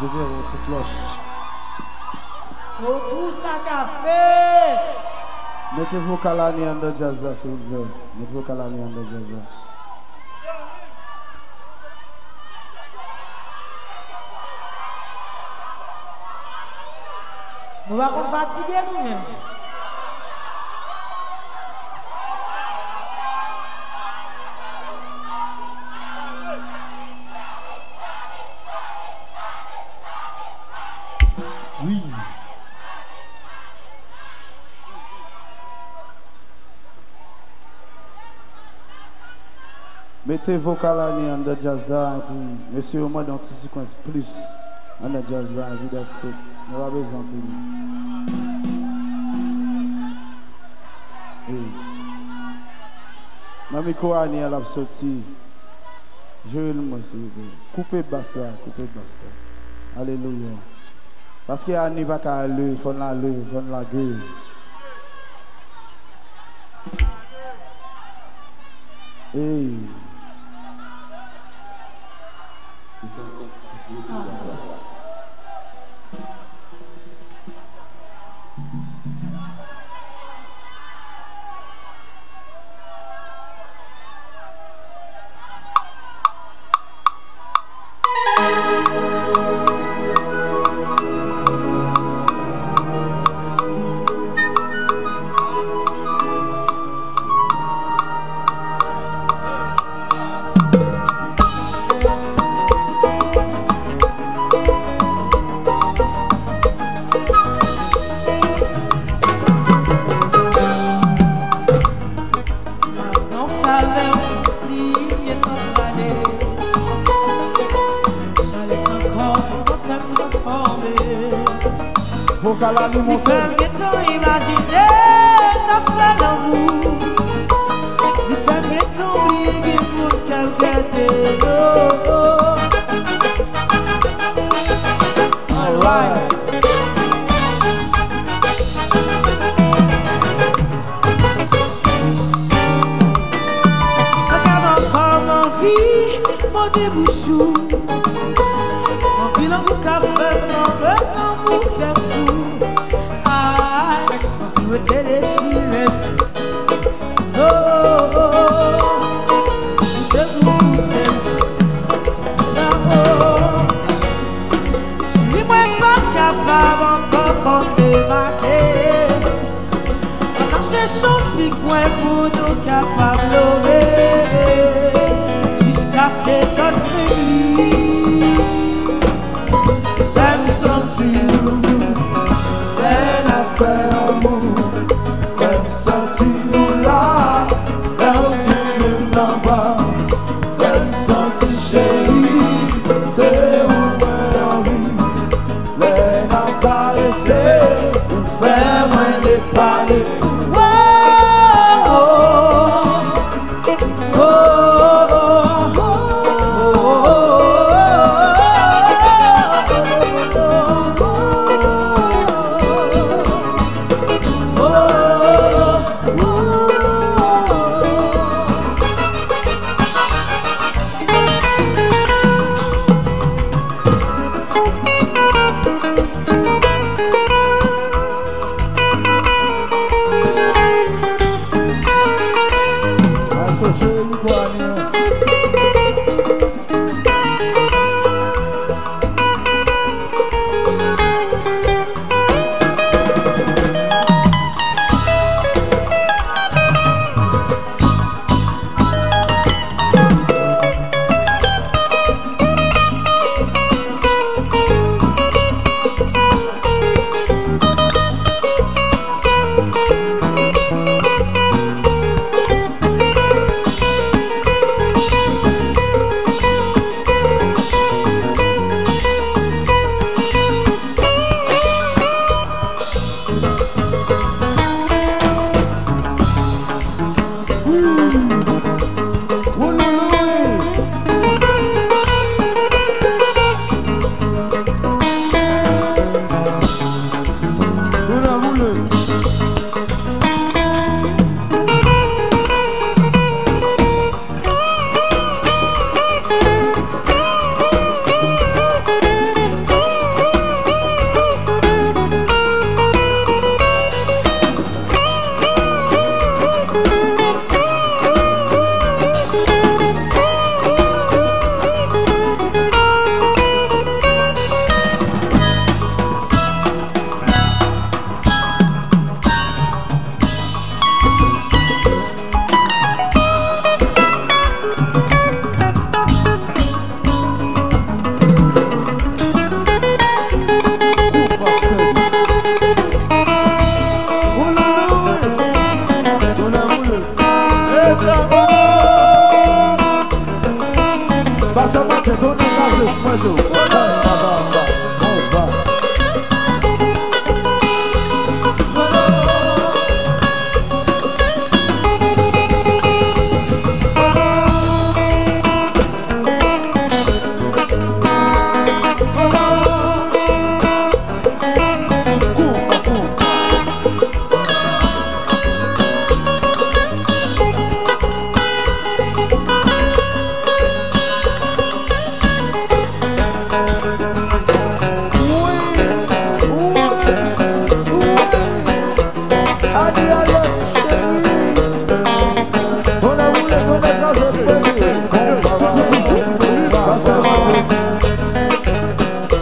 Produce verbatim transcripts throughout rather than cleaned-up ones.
Yon ti klòch. Otou sa kafe. Mete vokal Ani anndan djaz la, silvouplè. Mete vokal Ani anndan djaz la. Nou pa konn fatige nou menm. Wi. Mete vokal Ani anndan djaz la, epi mesye yo mande yon ti sikwens plis anndan djaz la, epi that's it. Nou pa bezwen anpil. Wi. Nan mikwo Ani an l ap soti. Jere l mwen, silvouplè. Koupe bas la, koupe bas la. Alelouya. Paske Ani pa ka ale, fò n ale, fò n lage. Ey. Nan salve w santi m gentan prale. Chalè ankò poko fè m transfòme. Vokal la, li monte. Li fè m gentan imajine n ap fè lanmou. Li fè m gentan bliye gen moun k al gade yo. Alright. Angaman kòm anvi mòde bouch ou. Anvi lang ou ka fè m lanmou, lanmou fè m fou. Ay, anvi rete dechire tout sa. Zo, koute m, koute m. Lamo. Si mwen pa kapab ankò, fò m demake. Ann mache sou ti kwen pou nou kapab love jiskaske tan fini. Fè m santi nou, lè n ap fè lanmou. Fè m santi nou la, lè w kenbe m nan bra. Fè m santi cheri, se ou mwen anvi. Lè n ap karese, ou fè mwen depale. Oh, oh, oh.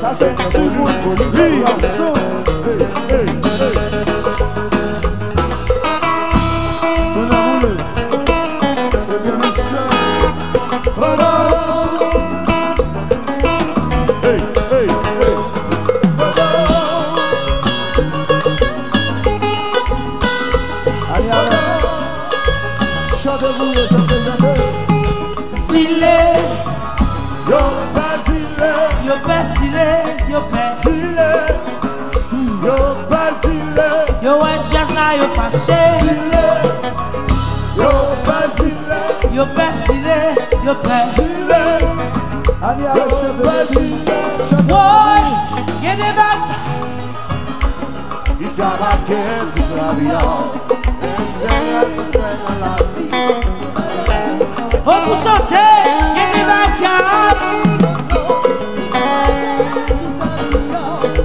Sa se ti moun li. Ebyen, mesye. Hey, hey, hey. Allez, allez. Chante pou yo, chante, chante. Zile, yo pè zile, yo pè zile, yo pè zile, yo pè zile. Yo wè djaz la, yo fache. Zile, yo pè zile, yo pè zile, yo pè zile. Ani, ale, chante, baby. Woy, gen de bagay. Li ka make tout lavi a w. Eksperyans ou fè nan lavi. Okou chante, gen de bagay.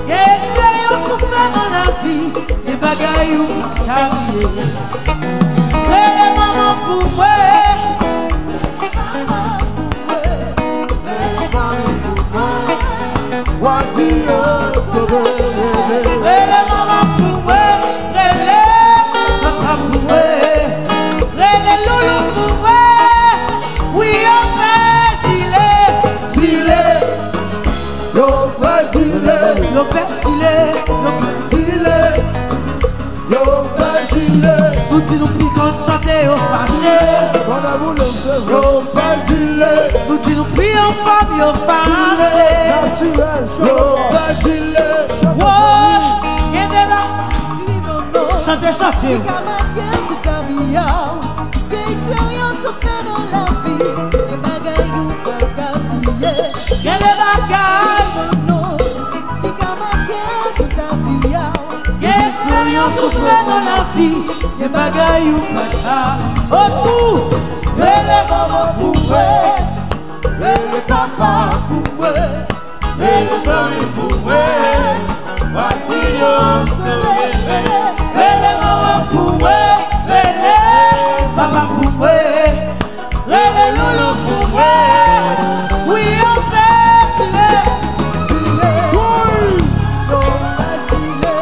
Gen eksperyans ou fè nan lavi, gen bagay ou pa ka bliye. Rele manman pou mwen. Rele manman pou mwen. W a di yo sove, rele. Rele manman pou mwen, rele papa pou mwen, rele loulou pou mwen. Wi, yo pè zile, zile. Yo pè zile. Yo pè zile, yo pè zile. Yo pè zile. Nou di nou pi konn chante, yo fache. Yo pè zile. Nou di nou pi anfòm, yo fache. Yo pè zile. Woy, gen de la. Chante, chante. Ki ka make tout lavi a w. Gen eksperyans ou fè nan lavi. Gen bagay ou pa ka bliye. Gen de bagay. Non, non. Ki ka make tout lavi a w. Gen eksperyans ou fè nan lavi, gen bagay ou pa ka. Otou, rele manman pou mwen, rele papa pou mwen, rele zanmi pou mwen, w a di yo sove. Rele manman pou mwen, rele papa pou mwen. Rele loulou pou mwen. Wi, yo pè zile. Wi. Yo pè zile.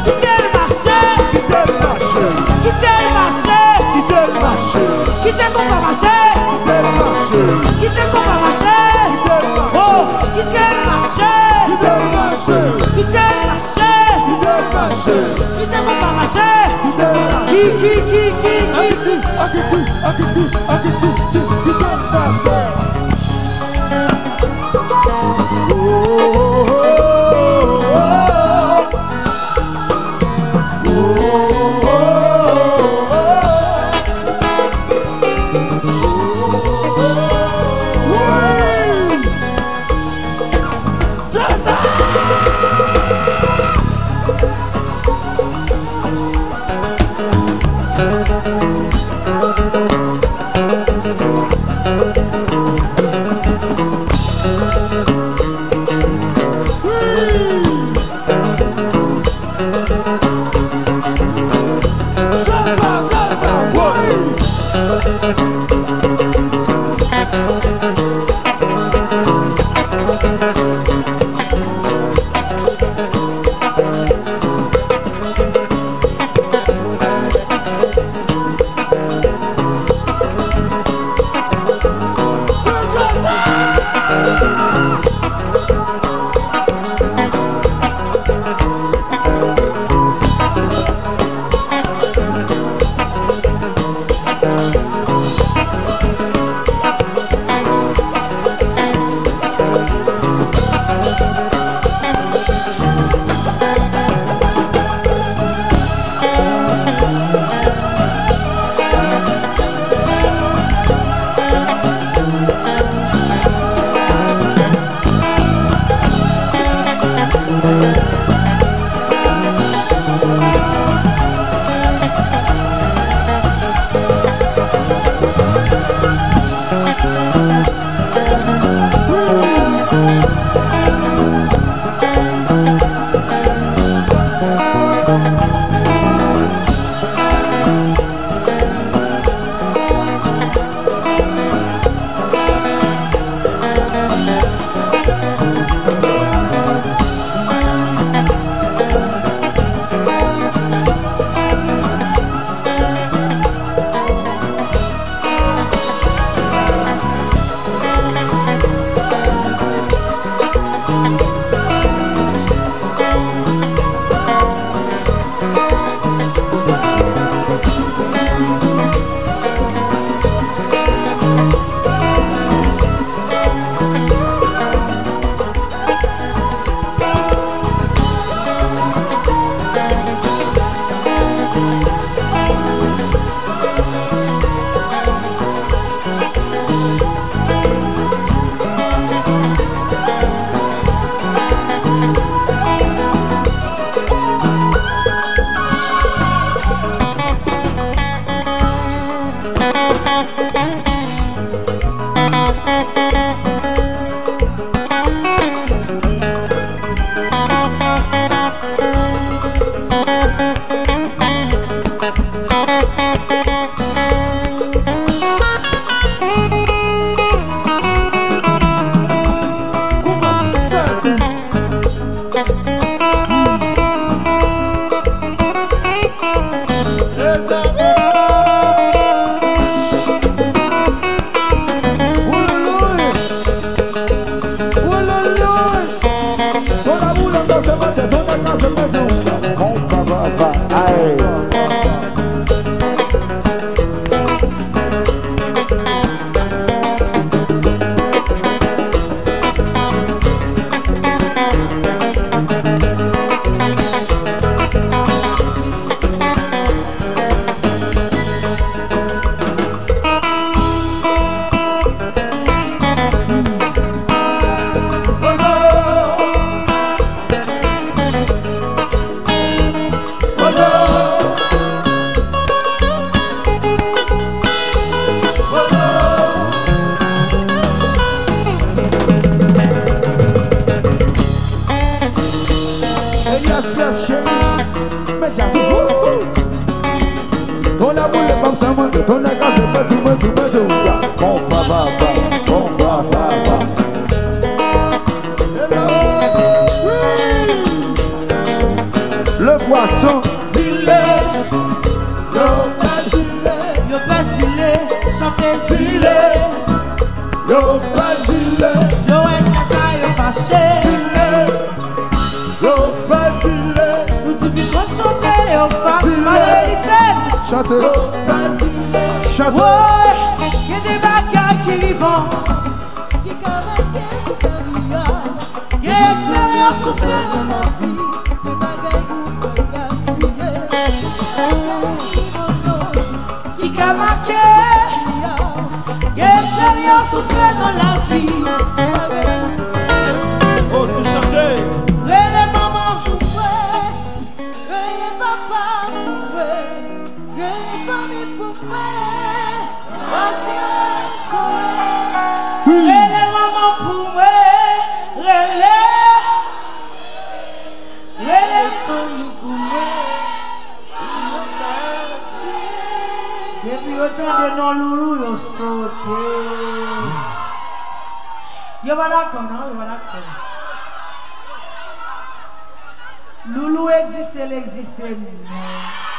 Kite l mache. Kite l mache. Kite l mache. Kite l mache. Kite konpa mache. Kite l mache. Kite konpa mache. Kite l mache. Oh, kite l mache. Kite l mache. Kite l mache. Kite l mache. Kite konpa mache. Kite l mache. Ki, ki, ki, ki, ki. Akiki, akiki, akiki, ki, ki, kite l mache. Elias Pierre Chéri, men djaz, wouhou! Tonnè boule, pam sa mande, tonnè kraze, bandi, bandi, bandi, ou pa. Bon, pa, pa, pa, bon, pa, pa, pa. Le poisson. Zile, yo pa zile, yo pa zile, chante zile. Yo pa zile. Yo wè djaz la, yo fache. Zile. Yo pa zile. Nou di pi gwo chante, yo pa pale li fèt. Chante. Yo pa zile. Chante. Woy, gen de bagay ki vivan. Ki ka make tout lavi a. Gen eksperyans ou fè nan lavi, gen bagay ou pa ka bliye. Ki ka make. Gen eksperyans ou fè nan lavi. Oh, tou chante. Rele manman. Rele papa. Rele Rele manman pou mwen, rele, rele fanmi pou mwen. Depi yo tande non Loulou, yo sote. Yo pa dakò, non, yo pa dakò. Loulou egziste, l egziste, non.